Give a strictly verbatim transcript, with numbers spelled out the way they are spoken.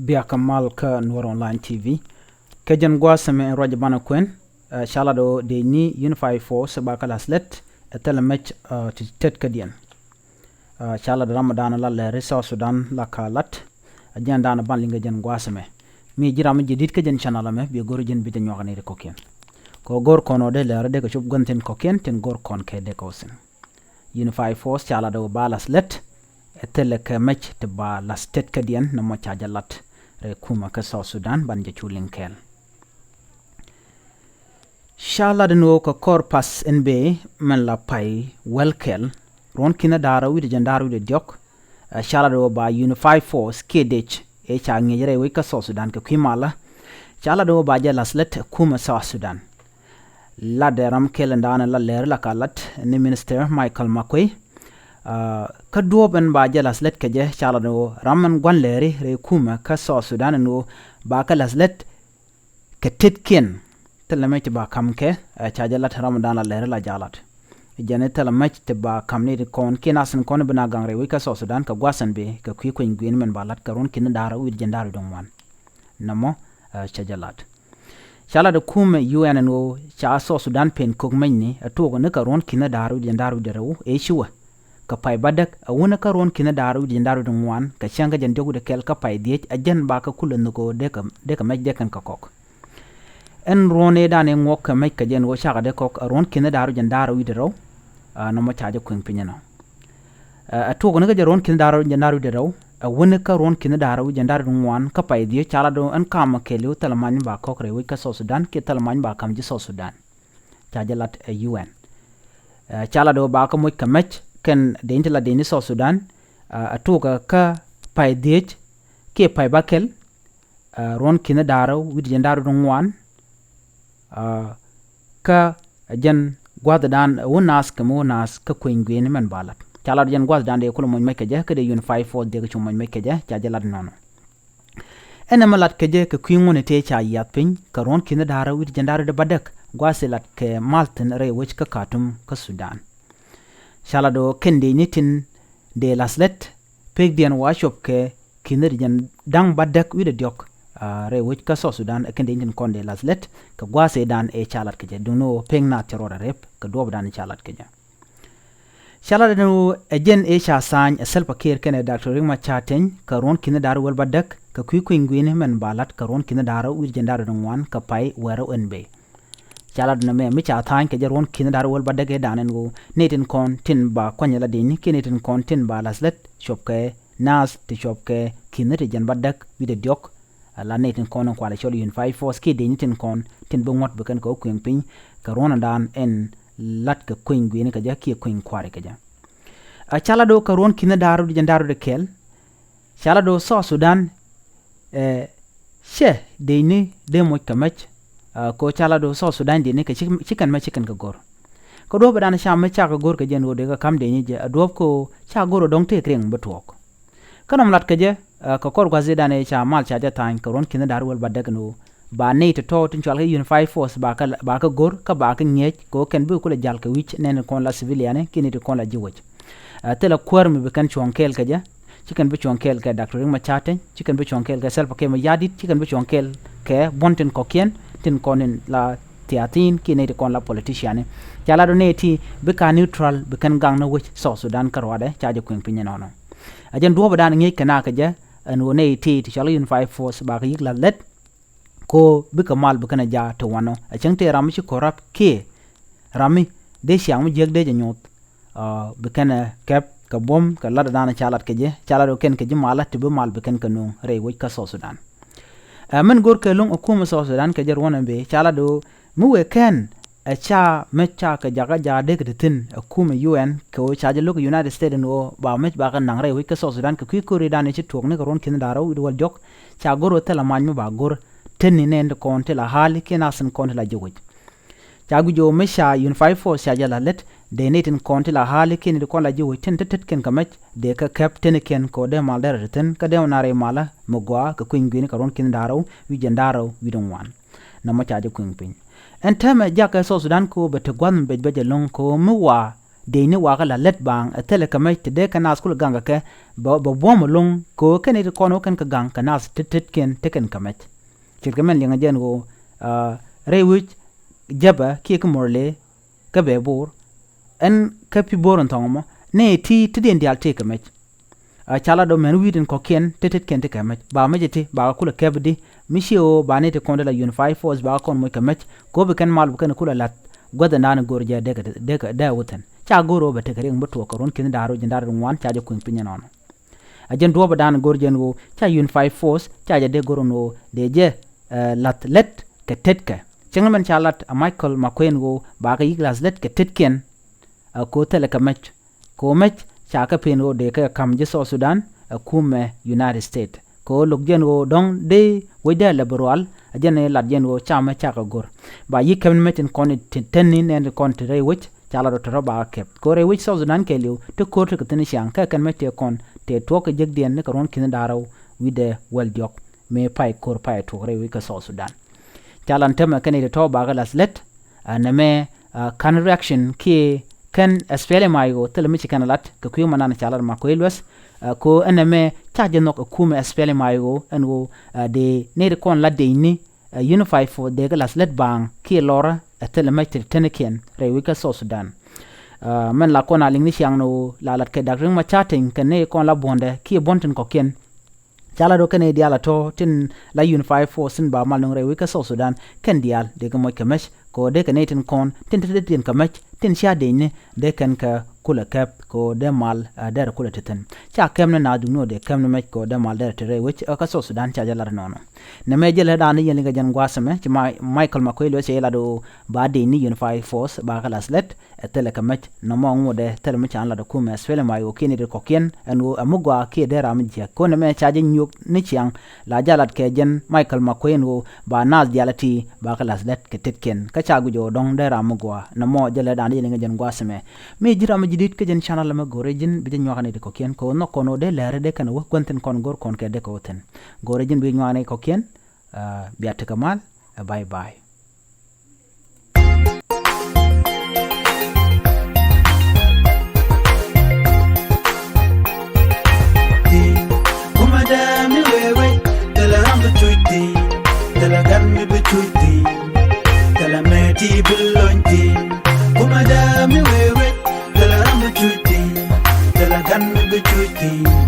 Bia kä mal kä Nuɔr Online T V. Kɛ jɛn gua̱a̱th ɛmɛ in ruac banɛ kuɛn, ɛ, ca lat ɣöö dee ni Unified Force ba kä la̱th lät ɛ thilɛ mec, ɛ, ti tetkädiɛn. Ɛ, ca lat ram dan la lɛri South Sudan la ka lat. Ɛ jɛn dan ban liŋ kɛ jɛn gua̱a̱th ɛmɛ. Mi ji̱ ram mi ji̱ di̱t kä jɛn channel ɛmɛ, bi go̱r jɛn bi jɛ nyuak ni ri kɔ̱kiɛn. Kɛ go̱r kɔn ɔ dee lɛri dee kɛ cop gua̱n thi̱n kɔ̱kiɛn, tin go̱r kɔn kɛ dee kɛ wä thi̱n. Unified Force ca lat ɣöö ba la̱th lät ɛ thilɛ kɛ mec ti ba la̱th tetkädiɛn nɔmɔ ca jɛ lat rɛy kumɛ kä South Sudan, ban jɛ cu liŋ kɛɛl. Ca lat ɛn ɣöö kɛ kɔr path in bëë mɛn la pay wäl kɛl, ruɔ̱n ki̱n da̱rä wi̱cdɛ jɛn da̱rä wi̱cdɛ diɔ̱k, ɛ, ca lat ɣöö ba Unified Force kiɛ dec ëë ca ŋi̱eec rɛy wec kä South Sudan kɛ kui̱ malä, ca lat ɣöö ba jɛ la̱th lät ɛ kumɛ South Sudan. Latdɛ ram kɛl in da̱a̱n la lɛri la ka lat ni Minister Michael Makuei. Kä duɔ̱ɔ̱p ɛn ba jɛ la̱th lät kɛ jɛ, ca lat ɣöö ram ɛn gua̱n lɛri rɛy kumɛ kä South Sudan ɛn ɣöö ba kä la̱th lät kɛ tetkiɛn. Thilɛ mec ti ba ka̱m kɛ, ɛ, ca jɛ lat ram in da̱a̱n la lɛri la jalat. Jɛn i̱ thilɛ mec ti ba ka̱m ni ti kɔn kiɛ nath in kɔn bi na gaŋ rɛy wec kä South Sudan kɛ gua̱th ɛn bëë kɛ kui̱ kueny gui̱n mɛn ba lat kɛ ruɔ̱n ki̱n da̱rä wi̱cdɛ jɛn da̱rä wi̱cdɛ ŋuan. Nɔmɔ, ɛ, ca jɛ lat. Ca lat ɛ kumɛ U N ɛn ɣöö ca South Sudan pen kök mecni ɛ tuɔk ni kɛ ruɔ̱n ki̱n da̱rä wi̱cdɛ jɛn da̱rä wi̱cdɛ rɛw ëë ci wä kɛ pay bädäk, ɛ wun kä ruɔ̱n ki̱n da̱rä wi̱cdɛ jɛn da̱rä wi̱cdɛ ŋuan kɛ cäŋ kä jɛn diɔ̱k wi̱cdɛ kɛl kä pay dhiec, ɛ jɛn ba kä kulɛ nhök ɣöö dee kɛ, dee kɛ mec dee kɛn kɛ kɔk. Ɛn ruɔ̱n ëëdan ëë ŋuɔ̱k kɛ mec kɛ jɛn ɣöö cakɛ dee kɔk ɛ ruɔ̱n ki̱n da̱rä wi̱cdɛ jɛn da̱rä wi̱cdɛ rɛw. Ɛ, nɔmɔ ca jɛ kueŋ piny ɛnɔ. Ɛ, ɛ tuɔk ni kä jɛ ruɔ̱n ki̱n da̱rä wi̱cdɛ jɛn da̱rä wi̱cdɛ rɛw, ɛ wun kä ruɔ̱n ki̱n da̱rä wi̱cdɛ jɛn da̱rä wi̱cdɛ ŋuan kä pay dhiec, ca lat ɣöö ɛn ka̱mä kɛɛliw thilɛ mac mi ba kɔk rɛy wec kä South Sudan kiɛ thilɛ mac mi ba ka̱m ji̱ South Sudan. Ca jɛ lat ɛ U N. Ɛ, ca lat ɣöö ba kä moc kɛ mec kɛn dec ti la dec ni South Sudan, ɛ, ɛ tuɔk kä pay dhiec kiɛ pay bäkɛl, ɛ, ruɔ̱n ki̱n da̱rä wi̱cdɛ jɛn da̱rä wi̱cdɛ ŋuan, ɛ, kä jɛn gua̱thdan ɛ wä naath kɛ mi wä naath kä kueny gui̱ni mɛn ba lat. Ca lat jɛn gua̱thdan dee kulɛ moc mec kɛ jɛ, kä dee Unified Force dee kɛ cu moc mec kɛ jɛ, ca jɛ lat nɔnɔ. Ɛn ɛmɛ lat kɛ jɛ kɛ kui̱ ŋuɔ̱ni tëë ca yiath piny kɛ ruɔ̱n ki̱n da̱rä wi̱cdɛ jɛn da̱rä wi̱cdɛ bädäk, gua̱a̱th ëë lat kɛ mal thi̱n rɛy wec kä Khartoum kä Sudan. Ca lat ɣöö kɛn dec ni tin dee la̱th lät pekdiɛn wa cop kɛ ki̱n ti jɛn da̱ŋ bädäk wi̱cdɛ diɔ̱k, ɛ, rɛy wec kä South Sudan, ɛ kɛn dec ni tin kɔn dee la̱th lät kɛ gua̱a̱th ëëdan ëë ca lat kɛ jɛ, duŋni ɣöö pekna cɛ ruɔdɛ rep kɛ duɔ̱ɔ̱pdan ca lat kɛ jɛ. Ca lat ɛn ɣöö ɛ jɛn ëë ca tha̱a̱ny ɛ Salva Kiir kɛnɛ Doctor Riek Machar Teny kɛ ruɔ̱n ki̱n da̱rä wäl bädäk kɛ kui̱ kueny gui̱ni mɛn ba lat kɛ ruɔ̱n ki̱n da̱rä wi̱cdɛ jɛn da̱rä wi̱cdɛ ŋuan kɛ pay wäärä ɛn bëë. Ca lat nɛmɛ mi ca tha̱a̱ny kɛ jɛ ruɔ̱n ki̱n da̱rä wäl bädäk ëëdan ɛn ɣöö nɛy tin kɔn tin ba kuany la dec ni kiɛ nɛy tin kɔn tin ba la̱th lät cop kɛ naath ti cop kɛ ki̱n ti jɛn bädäk wi̱cdɛ diɔ̱k. Ɛ la nɛy tin kɔn in kualɛ cɔl Unified Force kiɛ dec ni tin kɔn tin bi ŋuɔ̱t bi kɛn kɛ wä kueŋ piny kɛ ruɔ̱ndan ɛn lat kɛ kueny gui̱ni kɛ jɛ kiɛ kueny kua̱ri kɛ jɛ. Ɛ ca lat ɣöö kɛ ruɔ̱n ki̱n da̱rä wi̱cdɛ jɛn da̱rä wi̱cdɛ kɛl, ca lat ɣöö South Sudan, ɛ, cɛ dec ni dee moc kɛ mec, ɛ, kɛ ɣöö ca lat ɣöö South Sudan dec ni kɛ ci, ci kɛn mec ci kɛn kɛ go̱r. Kä duɔ̱ɔ̱p ëëdan ca mec cakɛ go̱r kɛ jɛn ɣöö dee kɛ ka̱m dec ni jɛ, ɛ duɔ̱ɔ̱p kɛ ɣöö cakɛ go̱r ɛ dɔ̱ŋ tëëk riɛŋ bi tuɔɔk. Kä nɔmɔ lat kɛ jɛ, ɛ, kɛ kɔr gua̱th ëëdan ëë ca mal ca jɛ tha̱a̱ny kɛ ruɔ̱n ki̱n da̱rä wäl bädäk ɛn ɣöö ba nɛy tɔ̱tɔ̱ tin cɔal kɛ Unified Force ba kɛ, ba kɛ go̱r kä ba kɛ ŋi̱eec kɛ ɣöö kɛn bikɛ kulɛ jal kɛ wi̱c nɛy tin kɔn la civilian kiɛ nɛy tin kɔn la ji̱ wec. Ɛ, thilɛ kuäär mi bi kɛn cuɔ̱ŋ kɛɛl kɛ jɛ, ci kɛn bi cuɔ̱ŋ kɛɛl kɛ Doctor Riek Machar Teny, ci kɛn bi cuɔ̱ŋ kɛɛl kɛ Salva Kiir Mayardit, ci kɛn bi cuɔ̱ŋ kɛɛl kɛ buɔ̱n tin kɔ̱kiɛn tin kɔn in la thiathiin kiɛ nɛy ti kɔn la politician. Ca lat ɣöö nɛy ti bi ka neutral bi kɛn gaŋ ni wec South Sudan kä ruaadɛ, ca jɛ kueŋ piny ɛnɔnɔ. Ɛ jɛn duɔ̱ɔ̱pdan ŋi̱eec kɛ na kɛ jɛ ɛn ɣöö nɛy ti ti cɔal Unified Force ba kɛ yi̱k la̱th lät kɛ ɣöö bikɛ mal bi kɛn ɛ jaak ti wanɔ. Ɛ cäŋ tëë ram mi ci corrupt kiɛ ram mi dee ciaŋ mi jiäk dee jɛ nyoth, ɛ, bi kɛn ɛ kɛp kɛ buɔ̱m kɛ latdan ca lat kɛ jɛ, ca lat ɣöö kɛn kɛ ji̱ malä ti bi mal bi kɛn kɛ nööŋ rɛy wec kä South Sudan. Ɛ, min go̱r kɛ lo̱ŋ ɛ kumɛ South Sudan kɛ jɛ ruɔ̱n ɛn bëë, ca lat ɣöö mi wëë kɛn ɛ ca mec ca kɛ jakä jaak dee kɛ ti thi̱n ɛ kumɛ U N kɛ ɣöö ca jɛ lo̱k United States ɛn ɣöö ba mec ba kɛ naŋ rɛy wec kä South Sudan kɛ kui̱ ko̱ridan ëë ci tuɔɔk ni kɛ ruɔ̱n ki̱n da̱rä wi̱cdɛ wäl diɔ̱k, ca go̱r ɣöö thilɛ mac mi ba go̱r tetni nɛy tin kɔn ti la ɣa̱a̱li kiɛ nath tin kɔn ti la ji̱ wec. Ca guic ɣöö mi ca Unified Force ca jɛ la̱th lät, dee nɛy tin kɔn ti la ɣa̱a̱li kiɛ nɛy tin kɔn la ji̱ wec tin te tetkiɛn kɛ mec dee kɛ kɛp tetnikiɛn kɛ ɣöö dee mal derɛ te thi̱n kä dee wä na rɛy malä mi gɔaa kɛ kueny gui̱ni kɛ ruɔ̱n ki̱n da̱rä wi̱cdɛ jɛn da̱rä wi̱cdɛ ŋuan. Nɔmɔ ca jɛ kueŋ piny. Ɛn täämɛ jakɛ South Sudan kɛ ɣöö bɛ te gua̱th mi bec bɛ jɛ lo̱ŋ kɛ ɣöö mi wa dëëcni wakä la̱th lät baaŋ ɛ thilɛ kɛ mɛc ti dee kɛ naath kulɛ gaŋ kɛ kɛ bɛ, bɛ buɔ̱m ɛlɔ̱ŋ kɛ ɣöö kɛn i̱ ti kɔn wä kɛn kɛ gaŋ kɛ naath tet tet kiɛn te kɛn kɛ mɛc. Ce̱tkɛ mɛn liɛŋɛ jɛn ɣöö rɛy wec Jɛpɛ kiɛ ki Murle kä bɛ Bor ɛn kä Pi Bor in thɔŋ ɛmɔ nɛ ti ti diɛn diaal tëë kɛ mɛc. Ca lat ɔ mɛn wi̱i̱ tin kɔ̱kiɛn tet tet kiɛn ti kɛ mɛc ba mɛc iti ba kɛ kulɛ kɛp di mi ciɛ ɣöö ba ni ti kɔn di la unified force ba kɛ kɔn moc kɛ mɛc kɛ ɣöö bi kɛn mal bi kɛn kulɛ la̱th gua̱th in da̱a̱n in go̱r jɛ dee kɛ dee kɛ dee wä thi̱n ca go̱r ɣöö bɛ tekɛ riɛŋ bi tuɔɔk kɛ ruɔ̱n ki̱n da̱a̱r wec ji̱n da̱a̱r in ŋuan ca jɛ kui̱ny piny ɛnɔnɔ. A jɛn duɔ̱ɔ̱p in da̱a̱n in go̱r jɛn ɣöö ca unified force ca jɛ dee go̱r ɛn ɣöö dee jɛ la̱th lät kɛ tetkɛ. Cäŋ mɛn ca lat a Michael Makuei ɛn ɣöö ba kɛ yi̱k la̱th lät kɛ tetkiɛn. Ɛ ko̱ thilɛ kɛ mɛc ko̱ mɛc ca kɛ pen ɣöö dee kɛ ka̱m ji̱ South Sudan ɛ kumɛ United States kɛ ɣöö lo̱k jɛn ɣöö dɔ̱ŋ dee wecdɛ lɛ bi rual. Ɛ jɛn i̱ lat jɛn ɣöö ca mɛ ca kɛ go̱r ba yi̱ kɛm ni mɛc tin kɔn ti teni nɛn ti kɔn ti rɛy wec ca lat ɣöö te rɔ ba kɛ kɛp kɛ ɣöö rɛy wec South Sudan kɛɛliw ti ko̱r ti kɛ thi̱n ciaŋ kɛ kɛn mɛc tëë kɔn tëë tuɔɔk kɛ jek diɛn ni kɛ ruɔ̱n ki̱n da̱a̱r rɛw wi̱cdɛ wäl diɔ̱k. Mëë pay ko̱r pay tuɔɔk rɛy wec kä South Sudan ca lan tämɛ kɛn i̱ ti tɔ̱ bakɛ la̱th lät. Nɛmɛ ka̱n reaction kiɛ kɛn SPLM-IO thilɛ mi ci kɛn lat kɛ kui̱ ma nan ca lat Makuei Lueth. Ko ɛn nɛmɛ ca jɛ nhɔk ɛ kumɛ SPLM-IO ɛn ɣöö dee nɛy ti kɔn lat dee ni unified force dee kɛ la̱th lät baaŋ kiɛ lɔrä ɛ thilɛ mɛc ti tenikiɛn rɛy wec kä South Sudan. Mɛn la kɔn a liŋ ni ciaŋ ni ɣöö la lat kɛ Dak Riek Machar Teny kɛn nɛy kɔn la buɔ̱ndɛ kiɛ buɔ̱n tin kɔ̱kiɛn. Ca la do̱ kɛn i̱ diaal a tɔ̱ tin la unified force tin ba mal nuŋ rɛy wec kä South Sudan kɛn diaal dee kɛ moc kɛ mɛc kɛ ɣöö dee kɛ nɛy tin kɔn tin te dee thi̱n kɛ mɛc tin cia dec ni dee kɛn kɛ kulɛ kɛp kɛ ɣöö dee mal dee rɛ kulɛ te thi̱n. Ca kɛm ni naath duk ni ɣöö dee kɛm ni mɛc kɛ ɣöö dee mal dee rɛ te rɛy wec kä South Sudan ca jɛ lat nɔnɔ. Nɛmɛ jɛ lɛ da̱a̱n ni yɛn liŋ kɛ jɛn gua̱a̱th ɛmɛ ci Michael Makuei Lueth cɛ jɛ lat ɣöö ba dec ni unified force ba kɛ la̱th lät. Ɛ thilɛ kɛ mɛc nɔmɔ ŋotdɛ thilɛ mi ca lat ɛ kumɛ SPLM-IO kiɛ nɛy ti kɔ̱kiɛn ɛn ɣöö ɛ mi gɔaa kiɛ dee ram mi jiäk. Kɔn ɛmɛ ca jɛ nyuɔk ni ciaŋ la jɛ lat kɛ jɛn Michael Makuei ɛn ɣöö ba naath diaal ɛ ti ba kɛ la̱th lät kɛ tetkiɛn kä ca guic ɣöö dɔ̱ŋ dee ram mi gɔaa. Nɔmɔ jɛ lɛ da̱a̱n jɛ liŋ ɛ jɛn gua̱a̱th ɛmɛ. Mi ji̱ ram mi ji̱ di̱t kä jɛn channel ɛmɛ go̱rɛ ji̱n bi jɛ nyuak ɛ nɛy ti kɔ̱kiɛn kɛ ɣöö nhɔk kɔn ɣöö dee lɛr ɛ dee kɛn ɛ wä gua̱n thi̱n kɔn go̱r kɔn kɛ dee kɛ wä thi̱n. Go̱rɛ ji̱n bi jɛ nyuak ɛ nɛy ti kɔ̱kiɛn. Bia tekɛ mal. Bye bye. Kumɛ dee mi wee wec thilɛ ram bi cuc thi̱n. Thilɛ gan mi bi cuc thi̱n. Thilɛ mɛ ti bi lony thi̱n. Kumɛ dee mi wee wec thilɛ ram bi cuc thi̱n. Thilɛ gan mi bi cuc thi̱n.